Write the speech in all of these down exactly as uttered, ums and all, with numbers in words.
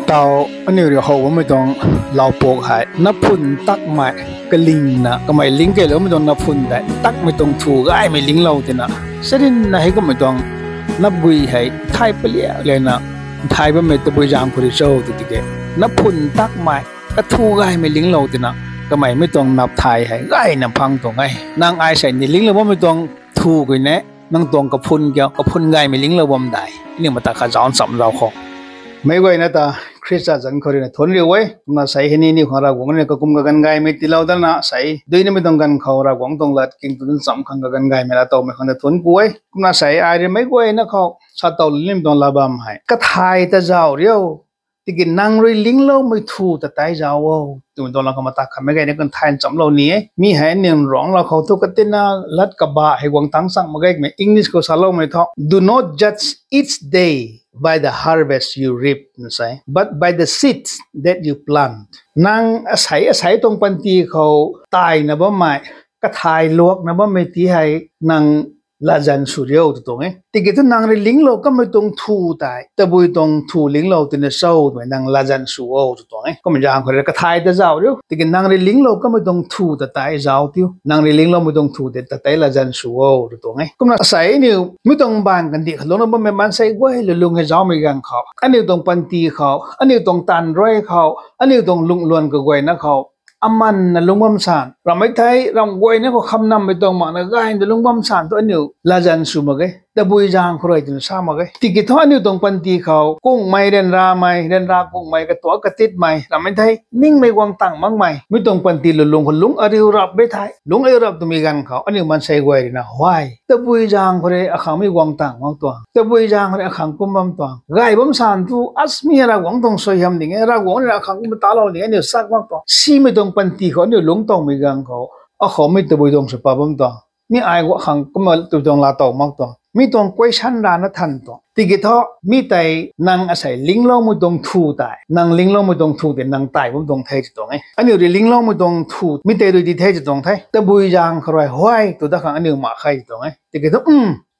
Tau, aniu rui how bammei tuang laupuk hei naphun takmei kalingna kamei ling keyloumei tuang naphun tei ntakmei tuang thu gaymei linglou tina, sarinna hei kummei tuang napgui hei thay paliak lena thay bammei tabui zaeng khou rui cho tw tiki, naphun takmei kathu gaymei linglou tina, kamei mi tuang nap thay hei gayna phang tuang e. Nang ai sei ni linglou bammei tuang thu kuni, nang tuang kaphun kiu, kaphun gaymei linglou bam dai. Aniu mata kha zauc nchamc zauc khou meic guayna ta Khrista zanc khou ruina thuanc riu e. Kumna sei hei ni aniu khang Ravguangc ruina kakum kaganv gaymei tiilou dana sei duinamei tuang ganv khou Ravguangc tuang lat king tu nchamc khang kaganv gaymei laatowmei khang ta thuanc ku e. Kumna sei ai rui meic guayna khou sa tow nimei tuang lat bam hei kathay ta zauc riu. Tiki nang rui lingloumei thu ta tei zauc o twmei tuang lam khou mata kha meic guayna kan thay nchamclou ni e. Mi hei aniu nrangclou khou thu katina lat kaba hei guang tangc chang mak ge, kamei English khou saloumei thu, Do not judge each day by the harvest you reap, na sei, but by the seeds that you plant. Nang asei asei tuang panty khou tayna bammei, kathay luakna bammei ti hei nang latzan sw riu tw tuang e. Tiki thu nang rui linglou kamei tuang thu tei tabui tuang thu linglou tina cho twmei nang latzan sw o tw tuang e. Kummei zaeng khou rui kathay ta zauc riu. Tiki nang rui linglou kamei tuang thu ta tei zauc tiu. Nang rui lingloumei tuang thu tei ta tei latzan sw o tw tuang e. Kumna asei aniu mi tuang baanv kandih khou lungcna bammei maansei guay lulung hei zaucmei ganv khou, aniu tuang panty khou, aniu tuang taanv rui khou, aniu tuang lungluan kaguayna khou amanna lungc bam san, ramhmei thei ramh guayna khou khamnammei tuang makna gayna lungc bam san thu aniu latzan sw mak ge, tabui zaeng khou rui twna sa mak ge. Tiki thu aniu tuang panty khou kungmei, ryanramei, ryanra kungmei, katuak katitmei, ramhmei thei ningmei guang tang makmei, mi tuang panty lulung khou lungc ariu rap e thei, lungc ariu rap twmei ganv khou aniu maansei guay ruina huay, tabui zaeng khou rui akhang mi guang tang mak tuang, tabui zaeng khou rui akhang kum bam tuang, gay bam san thu, as mi hei Ravguangc tuang suaihiam ding e, Ravguangc ruina akhang kumna talou ding e, aniu sak mak tuang. Simei tuang panty khou aniu lungc towmei ganv khou, akhou mi tabui tuang sw pa bam tuang, mi ai khang kumna tabui tuang laatow mak tuang, mi tuang question rana than tuang. Tiki thu mi tei nang asei lingloumei tuang thu tei, nang lingloumei tuang thu tei nang tay bam tuang the tw tuang e. Aniu rui lingloumei tuang thu mi tei rui di the tw tuang the, tabui zaeng khou rui huay tw dat khang aniu mak khe tw tuang e. Tiki thu,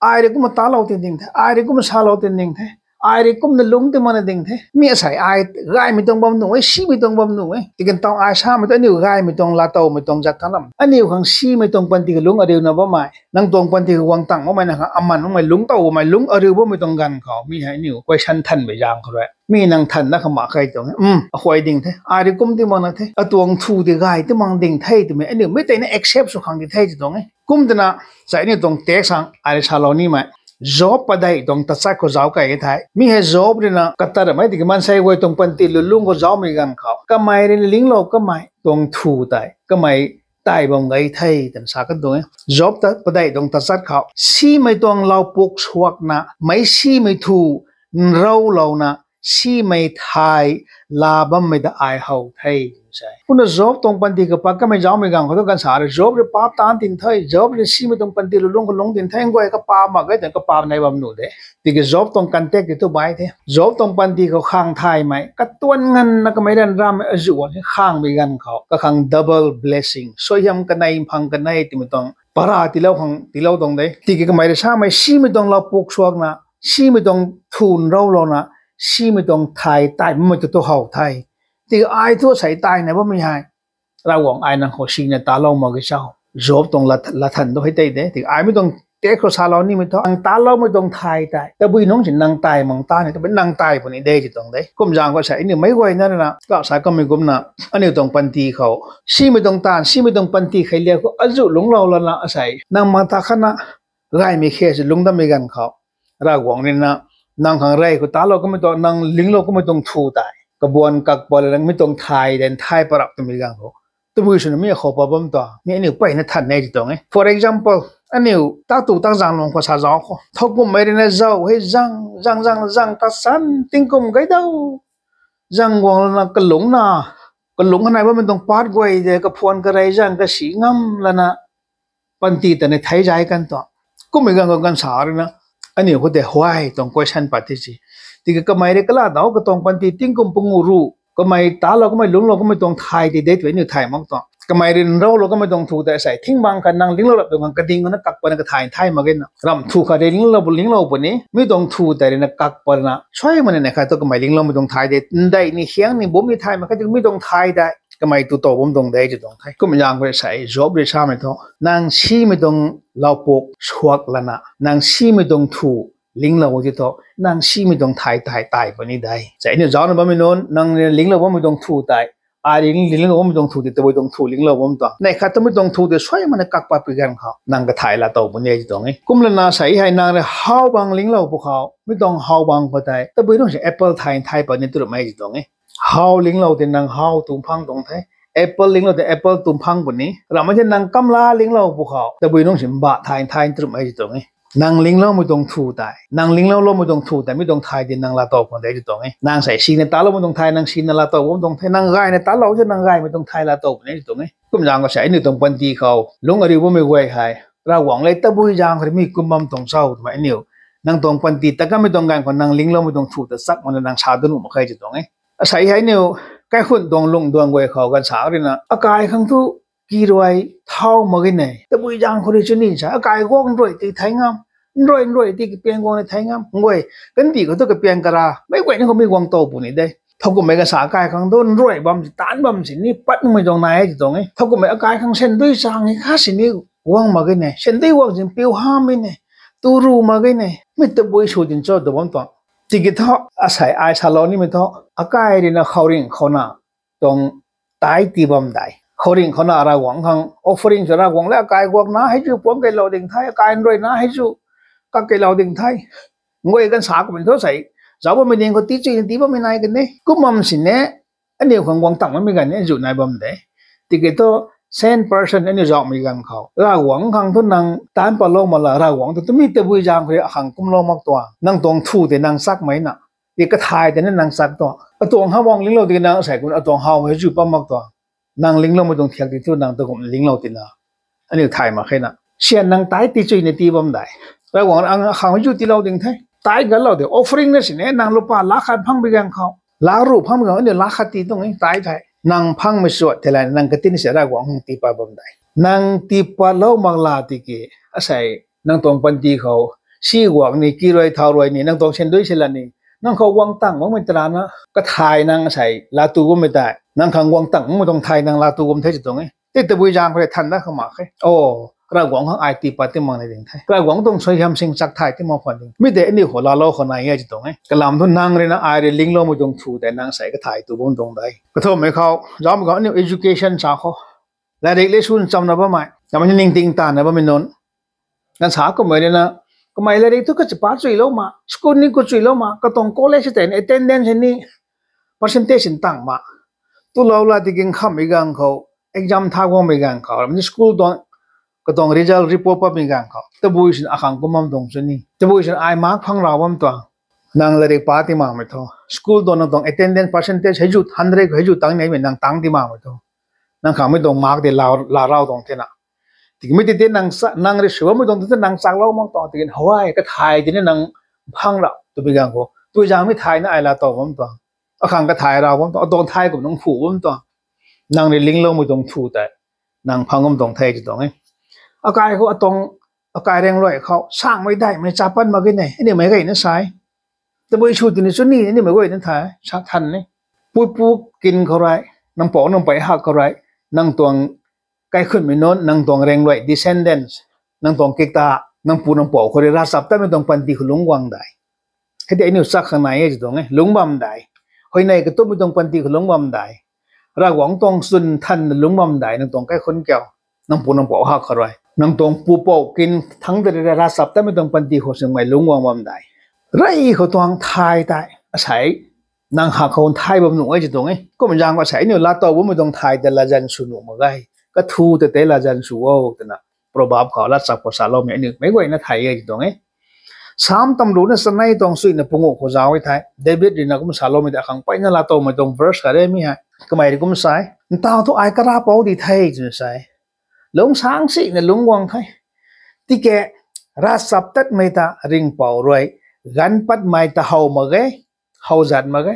ai rui kumna talou tin ding the, ai rui kumna salou tin ding the, ai rui kumna lungc ti makna ding the, mi asei ai gaymei tuang bam nuh e, simei tuang bam nuh e. Tiki thu ai samei tu aniu gaymei tuang, laatowmei tuang zat tha lam, aniu khang simei tuang panty khou lungc ariuna bammei, nang tuang panty khou guang tang makmei, nang khang aman makmei, lungc tow bammei, lungc ariu bammei tuang ganv khou mi hei aniu question thanmei zaeng khou rui mi nang than dat khang mak khe tuang e. Akhuay ding the, ai rui kum ti makna the, atuang thu tei gay ti mak ding the twmei aniu mi tei na accept sw khang di the tw tuang e. Kum twna, sei aniu tuang text khang ai rui salou nimei, Job padeih tuang tachat khou zauc key e thei, mi hei Job ruina katarmei tiki maansei guay tuang panty lulung khou zaucmei ganv khou kamei rui linglou kamei tuang thu tei kamei tay bam ge the twna sa kan tuang e. Job ta padeih tuang tachat khou, simei tuang laupuk suakna meic simei thu nraulouna simei thay laa bammei ta ai how the, twna sa e. Kumna Job tuang panty khou pat kamei zaucmei ganv khou thu kan sa rui Job rui paap taanc tin the, Job rui simei tuang panty lulung khou lungc tin the, nguay kapaap mak ge twna kapaap nai bam nuh de. Tiki Job tuang context tei thu bai the, Job tuang panty khou khang thaymei, katuan nganvna kamei ryanramei azuh guang hei khangmei ganv khou kakhang double blessing, suaihiam kanei mphang kanei twmei tuang para tiilou khang tiilou tuang de. Tiki kamei rui samei, simei tuang laupuk suakna, simei tuang thu nraulouna simei tuang thay tay bammei ta thu how the. Tiki ai thu asei tayna bammei hei Ravguangc ai nang khou sina talou mak ge cho? Job tuang lat, lat than tu hei tei de. Tiki ai mi tuang text khou salou nimei thu, nang taloumei tuang thay tei tabui nungc si nang tay mak ta ni, tabui nang tay puni de tw tuang de. Kum zaeng khou sei aniu meic guayna ruina kau sa kamei kumna, aniu tuang panty khou simei tuang taanv, simei tuang panty kheiliak khou azuh lungclou lana asei nang mata khatna gaymei khe si lungc dammei ganv khou, Ravguangc ruina nang khang rey khou talou kamei tuang, nang linglou kamei tuang thu tei kabuan kakpal nang mi tuang thay tei thay parap twmei ganv khou tabui swna mi akhou pat bam tuang, mi aniu peyna than e tw tuang e. For example, aniu tak tu tak zaeng lung khou sa zauc khou, thowkumhmei ruina zauc hei zang zang zang zang ta san tingkum gei dau, zang guang lana kalungcna, kalungc kanei bammei tuang paat guay de kaphuan karey zang kasi ngam lana panty ta ni thei zay kan tuang. Kummei ganv khou kan sa ruina aniu khou tei huay tuang question pat ti si. Tiki kamei rui kala dau katuang panty tingkum pangu ru kamei talou kamei lungclou kamei tuang thay ti de tw aniu thay mak tuang. Kamei rui nrou lou kamei tuang thu tei sei thing bang khat nang linglou lap tuang khang kading khou na kak pana kathay thay mak ge na. Ram thu khat rui linglou, linglou puni, mi tuang thu tei rui na kak pana suai mana nei khat tu kamei lingloumei tuang thay de. Ndei ni hiang ni bum ni thay mak khat tu mi tuang thay tei kamei tu tow bam tuang de ti tuang the. Kum zaeng khou sei Job rui samei thu, nang simei tuang laupuk suak lana, nang simei tuang thu linglou ti thu, nang simei tuang thay tei thay puni de. Sei aniu zaucna bammei nunc, nang rui linglou bammei tuang thu tei, ai rui linglou bammei tuang thu tei, tabui tuang thu linglou bam tuang. Nei khat tumei tuang thu tei suai mana kak pat pi ganv khou nang kathay laa tow puni ti tuang e. Kum lana sei hei nang rui how bang linglou pw khou, mi tuang how bang pa tei tabui nung si apple thay thay pat ni twrup mei ti tuang e. How linglou tei nang how tu phang tuang the. Apple linglou tei apple tu phang puni. Ramei tei nang kamla linglou pw khou tabui nung si mba thay thay twrup mei ti tuang e. Nang lingloumei tuang thu tei, nang linglou loumei tuang thu tei mi tuang thay tei nang laa tow khang de ti tuang e. Nang sei sina taloumei tuang thay nang sina laa tow bam tuang the. Nang gayna talou tei nang gaymei tuang thay laa tow puni ti tuang e. Kum zaeng khou sei aniu tuang panty khou lung ariu bammei guay hei, Ravguangc le tabui zaeng khou rui mi kum bam tuang cho twmei aniu, nang tuang panty ta kanmei tuang ganv khou nang lingloumei tuang thu ta chak mana nang sa dun nuh mak khe ti tuang e. Asei hei aniu kaikhun tuang lungh duang guay khou ganv sa rui na akai khang thu ki rui thau mak ge ne, tabui zaeng khou rui chu ni sa akai guang nruai ti thei ngam, nruai nruai ti kapiang guang ni thei ngam guay, kandih khou thu kapiang kara meic guayna khou mi guang tow puni de. Thowkumhmei kasa akai khang thu nruai bam si, taanc bam si ni pat nuhmei tuang nai e ti tuang e. Thowkumhmei akai khang sandui chang e kha sini guang mak ge ne, sandui guang sin piu hamhmei ne, tu ru mak ge ne, mi tabui sw tin cho tu bam tuang. Tiki thu asei ai salou nimei thu, akai rui na khouringh khou na tuang tithe tii bam de. Khouringh khou na Ravguangc khang offering sw, Ravguangc le akai guang na hei chu puang keylou ding the, akai nruai na hei chu kak keylou ding the. Nguay ganv sa kumhmei thu sei, zauc bammei ning khou tii chuina tii bammei nai kan e. Kum bam sini, aniu khang guang tang bammei ganv ni zu nai bam de. Tiki thu, same person aniu zaucmei ganv khou Ravguangc khang thu nang taanc patlou mak la, Ravguangc thu tumei tabui zaeng khou rui akhang kumlou mak tuang. Nang tuang thu tei nang chakmei na, ti kathay tei ni nang chak tuang. Atuang how bang linglou tiki nang asei kum atuang how hei zu pat mak tuang. Nang lingloumei tuang thiak ti thu nang tu kum linglou tina, aniu thay mak khe na. Syan nang tithe tii chuina tii bam de. Ravguangc ang akhang zu tiilou ding the. Tithe galou de, offering na sini nang lupa lakh khat phang bi ganv khou, lakh ruh phang bi ganv khou aniu lakh khat tii tuang e tithe hei. Nang phangmei suat thei la nang katin si Ravguangc khang tii pat bam de. Nang tii patlou mak la tiki, asei nang tuang panty khou si guang ni, ki rui thau rui ni, nang tuang sandui si la ni, nang khou guang tang makmei tarana kathay nang asei laatu bammei tei, nang khang guang tang makmei tuang thay nang laatu bam the ti tuang e. Ti tabui zaeng khou rui than dat khang mak khe. O, Ravguangc khang ai tii pat ti mak ni ding the. Ravguangc tuang suaihiam sing chak thay ti mak khwan ding. Mi tei aniu khou laalou khou nai e ti tuang e. Kalam thu nang rui na ai rui lingloumei tuang thu tei nang sei kathay tu bam tuang de. Kathumhmei khou, zaucmei khou aniu education sa khou, latrik le sun chamna bammei, kamei ni ningting tana bammei nunc, ganv sa kumhmei rui na, kamei latrik thu kachipat chuilou ma, school ni kachuilou ma, katuang college tei ni attendance ni percentage sin tang ma, tulou la tiki nkhamhmei ganv khou, exam tha guangmei ganv khou, ramni school tuang, katuang result report patmei ganv khou tabui sin akhang kum bam tuang chu ni, tabui sin ai mark phang rau bam tuang. Nang latrik pa ti makmei thu, school tuang nang tuang attendance percentage hei zu hundred khou hei zu tang neimei nang tang ti makmei thu, nang khang mi tuang mark tei laa, laa rau tuang thena. Tiki mi tei tei nang sa, nang rui sw bammei tuang tei tei nang chaklou mak tuang, tiki hawai kathay tei ni nang phang rau twmei ganv khou, tui zaeng mi thayna ai laa tow bam tuang. Akhang kathay rau bam tuang, atuang thay kum nang phu bam tuang. Nang rui lingloumei tuang thu tei nang phang bam tuang the ti tuang e. Akai khou atuang, akai rengluai khou sangmei daihmei cha pat mak ge ne, aniu meic guayna sa e. Tabui sw tini chu ni, aniu meic guayna thay sa than ni. Puipu kin khou rui, nang pou nang pey hak khou rui, nang tuang kaikhunmei nunc, nang tuang rengluai descendants, nang tuang kikta, nang pu nang pou khou rui ravchaptatmei tuang panty khou lungc guang de. Hei tei aniu chak khang nai e ti tuang e, lungc bam de. Huayney katumhmei tuang panty khou lungc bam de. Ravguangc tuang chwn thanna lungc bam de, nang tuang kaikhun kiu, nang pu nang pou hak khou rui, nang tuang pupouc kin thangc tei rui ravchaptatmei tuang panty khou swmei lungc guang bam de. Rey khou tuang thay tei asei nang hak khou thay bam nuh e ti tuang e. Kum zaeng khou asei aniu laatow bammei tuang thay tei latzan sw nuh mak ge. Kathu tei tei latzan sw o twna Proverb khou latchap khou saloumei aniu meic guayna thay e ti tuang e. Sam tamruna chanei tuang suina panguh khou zauc e thei, David rui na kum saloumei tei akhang mpeyna laatowmei tuang verse khat re mi hei. Kamei rui kum sa e, ntaw thu ai karapou di the twna sa e. Lungc sang sina lungc guang the. Tiki ravchaptatmei ta ringhpouc rui ganv patmei ta how mak ge, how zat mak ge.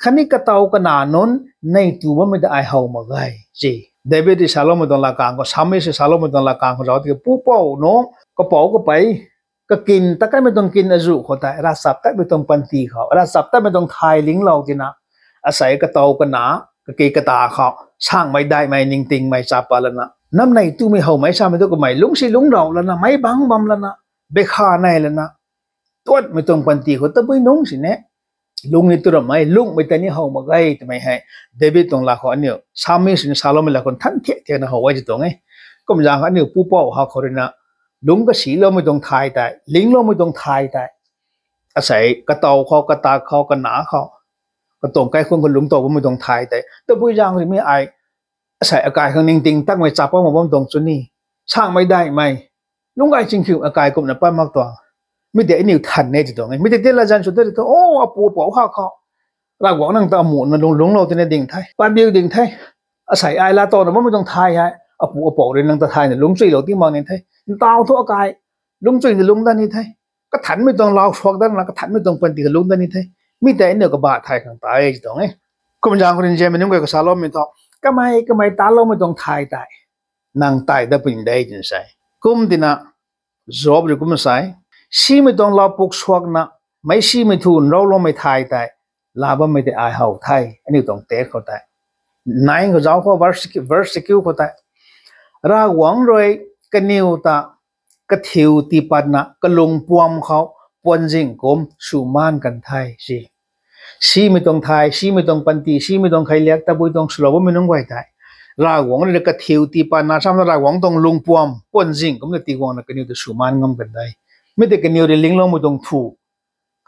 Khatni katow kana nunc nei tu bammei ta ai how mak ge, si. David rui saloumei tuang lakang khou, Psalmist rui saloumei tuang lakang khou zauc tiki pupouc nunc, kapouc kapei, kakin, ta kanmei tuang kin azuh khou tei, ravchaptatmei tuang panty khou, ravchaptatmei tuang thay linglou tina, asei katow kana, kaki kata khou, sangmei daihmei ningtingmei chap pat lana, namnei tumei howmei samei tu kamei lungcsi lungcrau lana, meic bangc bam lana, bekha nei lana, tuatmei tuang panty khou tabui nungc sini, lung ni tu rammei, lungmei tei ni how mak ge twmei hei, David tuang lat khou aniu, Psalmist rui saloumei lat khou than thiak thiakna how e ti tuang e. Kum zaeng khou aniu pupouc hak khou ruina, lungc kasiloumei tuang thay tei, lingloumei tuang thay tei, asei katow khou, katak khou, kana khou, katuang kaikhunc khou lungctow bammei tuang thay tei tabui zaeng rui mi ai, asei akai khang ningting takmei chap pat mak bam tuang chuni, sangmei daihmei, lungc gay chingkhiu akai kumna pat mak tuang. Mi tei aniu than e ti tuang e. Mi tei tei latzan sw ta ri thu, o, apu apouc hak khou, Ravguangc nang ta amuhna lung, lungclou tina ding the, patbiu ding the. Asei ai laatowna bammei tuang thay hei, apu apouc rui nang ta thayna lungcchuilou ti mak ni the. Ntaw thu akai, lungcchuina lungc dat ni the. Kathanmei tuang lau suak datna, kathanmei tuang panty khou lungc dat ni the. Mi tei aniu kabah thay khang ta e ti tuang e. Kum zaeng khou rui nzianmei nunc guay khou saloumei thu, kamei, kamei taloumei tuang thay tei, nang thay dat puni de twna sa e. Kum tina, Job rui kumna sa e, simei tuang laupuk suakna, meic simei thu nrauloumei thay tei, laa bammei tei ai how the, aniu tuang text khou tei. Nine khou zauc khou, verse, verse kiu khou tei, Ravguangc rui kaniw ta kathiu tii patna kalung puam khou puanzing kum sw maan kan the si. Simei tuang thay, simei tuang panty, simei tuang kheiliak, tabui tuang swlou bammei nunc guay tei, Ravguangc rui kathiu tii patna samna Ravguangc tuang lungpuam puanzing kumna tiguangna kaniw ta sw maan ngam kan de. Mi tei kaniw rui lingloumei tuang thu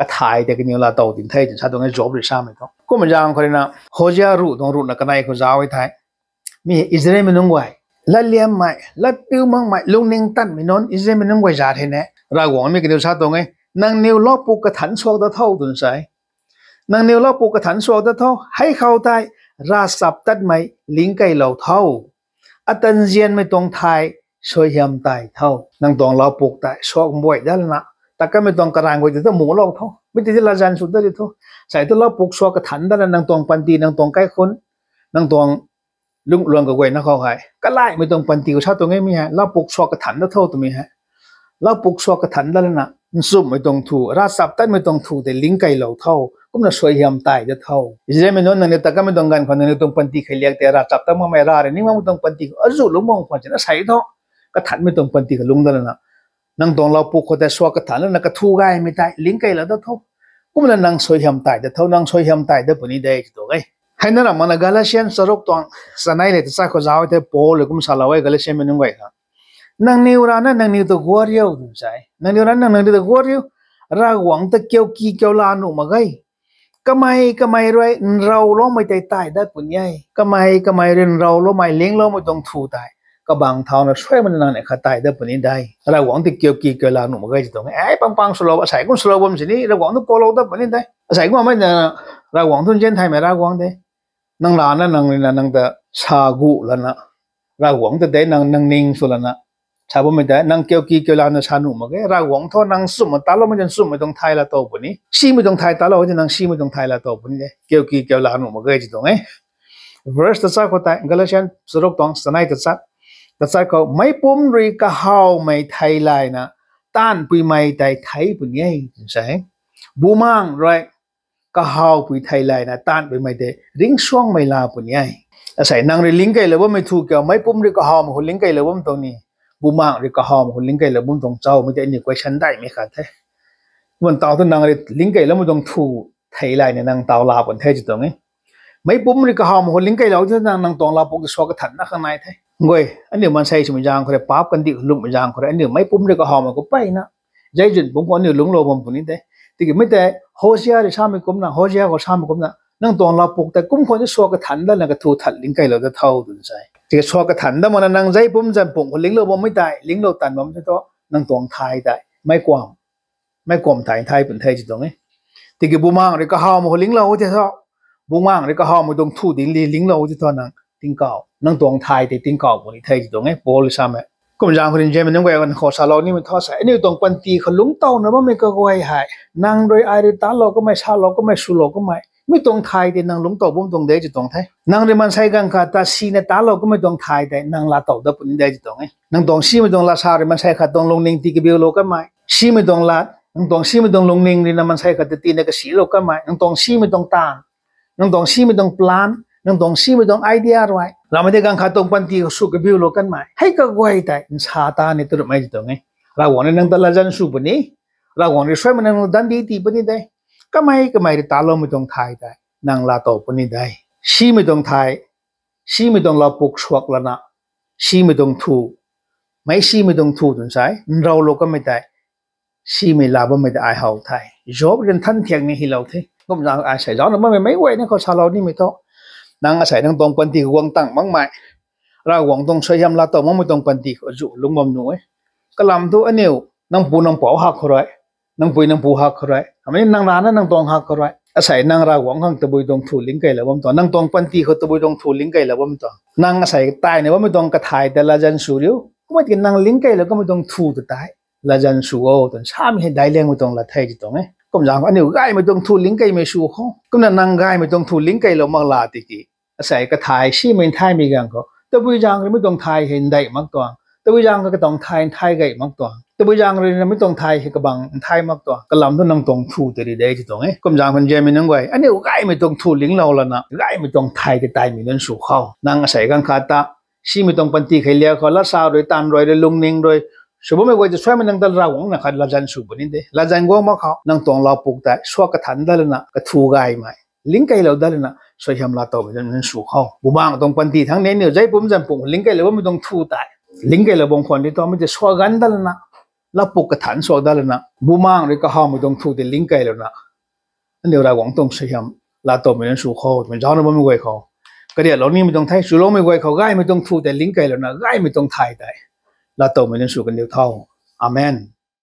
kathay tei kaniw laatow tin the twna sa tuang e Job rui samei thu. Kumna zaeng khou ruina Hosea ruh tuang ruhna kanei khou zauc e thei, mi Israelmei nunc guay, latliammei, latpiu makmei, lungning tanmei nunc, Israelmei nunc guay zat hei ne, Ravguangc mi kaniw sa tuang e, nangniw laupuk kathanc suak dat tho twna sa e. Nangniw laupuk kathanc suak dat tho, hei khou tei ravchaptatmei lingc keylou tho. Ata nzianmei tuang thay suaihiam tay tho. Nang tuang laupuk tei suak mbuay dat lana, ta kanmei tuang karanv guay tei ta mulou tho. Mi tei tei latzan sw ta ri thu, sei tu laupuk suak kathanc dat lana nang tuang panty, nang tuang kaikhunc, nang tuang lungc luang kaguayna khou hei kalaihmei tuang panty khou sa tuang e mi hei, laupuk suak kathanc dat tho twmei hei. Laupuk suak kathanc dat lana, nchumhmei tuang thu, ravchaptatmei tuang thu tei lingc keylou tho, kumna suaihiam tay dat tho. Israelmei nunc, nangniw ta kanmei tuang ganv khou nangniw tuang panty kheiliak tei ravchaptat makmei, rav rui ning makmei tuang panty khou azuh lungc bam khwan sina sei tho, kathanmei tuang panty khou lungc dat lana, nang tuang laupuk khou tei suak kathanc lana kathu gaymei tei lingc keylou dat tho. Kumna nang suaihiam tay dat tho, nang suaihiam tay dat puni de ti tuang e. Hei na ram makna Galatian charuk tuang chanei le tachat khou zauc e thei Paul rui kum salou e Galatianmei nunc guay khang. Nangniw rana nangniw ta guat riu twna sa e. Nangniw rana nangniw ta guat riu. Ravguangc ta kiu ki kiu la nuh mak ge. Kamei kamei rui nrauloumei tei tay dat puni e. Kamei kamei rui nrauloumei, lingloumei tuang thu tei kabang thauna suaimana nang ni khat tay dat puni de. Ravguangc ta kiu ki kiu la nuh mak ge ti tuang e. Ei pang pang swlou, asei kum swlou bam sini Ravguangc ta koulou dat puni de. Asei kum amei na Ravguangc thu nzian thaymei Ravguangc de. Nang lana nang ruina nang ta sa gu lana, Ravguangc ta de nang, nang ning sw lana sa bammei tei nang kiu ki kiu lana sa nuh mak ge. Ravguangc thu nang nchumhna taloumei tei nchumhmei tuang thay laatow puni, simei tuang thay talou tei nang simei tuang thay laatow puni de. Kiu ki kiu la nuh mak ge ti tuang e. Verse tachat khou tei, Galatian charuk tuang chanei tachat, tachat khou, meicpumc rui kahawmei theilayna taanvpuimei tei thei puni e twna sa e. Bumaengh rui kahawpui theilayna taanvpuimei tei ringcsuangmei la puni e. Asei nang rui lingc keylou bammei thu kiu, meicpumc rui kahawmei khou lingc keylou bam tuang ni, Bumaengh rui kahawmei khou lingc keylou bam tuang cho, mi tei aniu question daihmei khat the. Kumna ntaw thu nang rui lingc keyloumei tuang thu theilayna nang ntaw la pun the ti tuang e. Meicpumc rui kahawmei khou lingc keylou the nang, nang tuang laupuk ta suak kathanc na khang nai the. Guay, aniu maansei swmei zaeng khou rui, paap kandih khou lungmei zaeng khou rui, aniu meicpumc rui kahawmei khou mpeyna, zeizwn pumc khou aniu lungclou bam puni de. Tiki mi tei Hosea rui samei kumna, Hosea khou samei kumna, nang tuang laupuk tei kum khou ni suak kathanc dat lana kathu that lingc keylou dat tho twna sa e. Tiki suak kathanc dat makna nang zei pumc zan pumc khou lingclou bammei tei, lingclou tan bam tei thu, nang tuang thay tei meic kuam, meic kuam thay thay pun the ti tuang e. Tiki Bumaengh rui kahawmei khou lingclou tei thu, Bumaengh rui kahawmei tuang thu ding li lingclou tei thu nang tingkauh, nang tuang thay tei tingkauh puni the ti tuang e Paul samei. Kum zaeng khou rui nzianmei nunc guay khou salou nimei thu sei, aniu tuang panty khou lungctowna bammei kaguay hei, nang rui ai rui talou kamei, salou kamei, swlou kamei, Mi tuang thay tei nang lungc tow bam tuang de ti tuang the. Nang rui maansei ganv khat ta sina talou kamei tuang thay tei nang laa tow dat puni de ti tuang e. Nang tuang simei tuang lasa rui maansei khat tuang lungning tii kabiulou kanmei. Simei tuang lat, nang tuang simei tuang lungning rui na maansei khat ta tina kasilou kanmei. Nang tuang simei tuang taanv, nang tuang simei tuang plan, nang tuang simei tuang idea rui ramei tei ganv khat tuang panty khou sw kabiulou kanmei. Hei kaguay tei nsa ta ni tu ramei ti tuang e. Ravguangc rui nang ta latzan sw puni. Ravguangc rui suaimei nang danv di tii puni de. Kamei kamei rui taloumei tuang thay tei nang laa tow puni de. Simei tuang thay, simei tuang laupuk suak lana, simei tuang thu, mei simei tuang thu twn sai nrowlou kamei tei, simei laa bammei tei ai how the. Job rui than thiak ni hylou the. Kumna ai sei zaucna bammei meic guayna khou salou nimei thu, nang asei nang tuang panty khou guang tang makmei, Ravguangc tuang suaihiam laa tow makmei tuang panty khou zu lungc bam nuh e. Kalam thu aniu nang pu nang pouc hak khou rui, nang pui nang pu hak khou rui, amei nang rana nang tuang hak khou rui, asei nang Ravguangc khang tabui tuang thu lingkeilou bam tuang, nang tuang panty khou tabui tuang thu lingkeilou bam tuang, nang asei taina bammei tuang kathay ta latzan sw riu. Kummei tiki nang lingkeilou kamei tuang thu ta tei latzan sw o twna samei hei daic liangmei tuang lat the ti tuang e. Kumzaeng khou aniu gaymei tuang thu lingkeimei sw khou, kumna nang gaymei tuang thu lingkeilou mak la tiki, asei kathay simei nthaimei ganv khou tabui zaeng rui mi tuang thay hei ndeih mak tuang, tabui zaeng khou katuang thay nthai gay mak tuang, tabui zaeng rui na mi tuang thay hei kabang nthai mak tuang. Kalam thu nang tuang thu tei ri de ti tuang e. Kumzaeng khou nzianmei nunc guay, aniu gaymei tuang thu linglou lana gaymei tuang thay tei taimei nunc sw khou, nang asei ganv khat ta simei tuang panty khei liak khou lasa rui, taanv rui, rui lungning rui sw bammei guay ta suaimei nang ta Ravguangc na khat latzan sw puni de. Latzan guang mak khou nang tuang laupuk tei suak kathan dat lana kathu gaymei lingkeilou dat lana suaihiam laa towmei nunc sw khou, bumaeng tuang panty thangc ni aniu zai pumc zan pumc lingkeilou bammei tuang thu tei lingkeilou bam khwan di thu mei tei suak ganv dat lana, laupuk kathan suak dat lana, bumaeng rui kahawmei tuang thu tei lingkeilouna, aniu Ravguangc tuang suaihiam laa towmei nunc sw khou twmei zaucna bammei guay khou, kariaklou nimei tuang the. Swloumei guay khou gaymei tuang thu tei lingkeilouna gaymei tuang thay tei laa towmei nunc sw kan diu tho. Amen.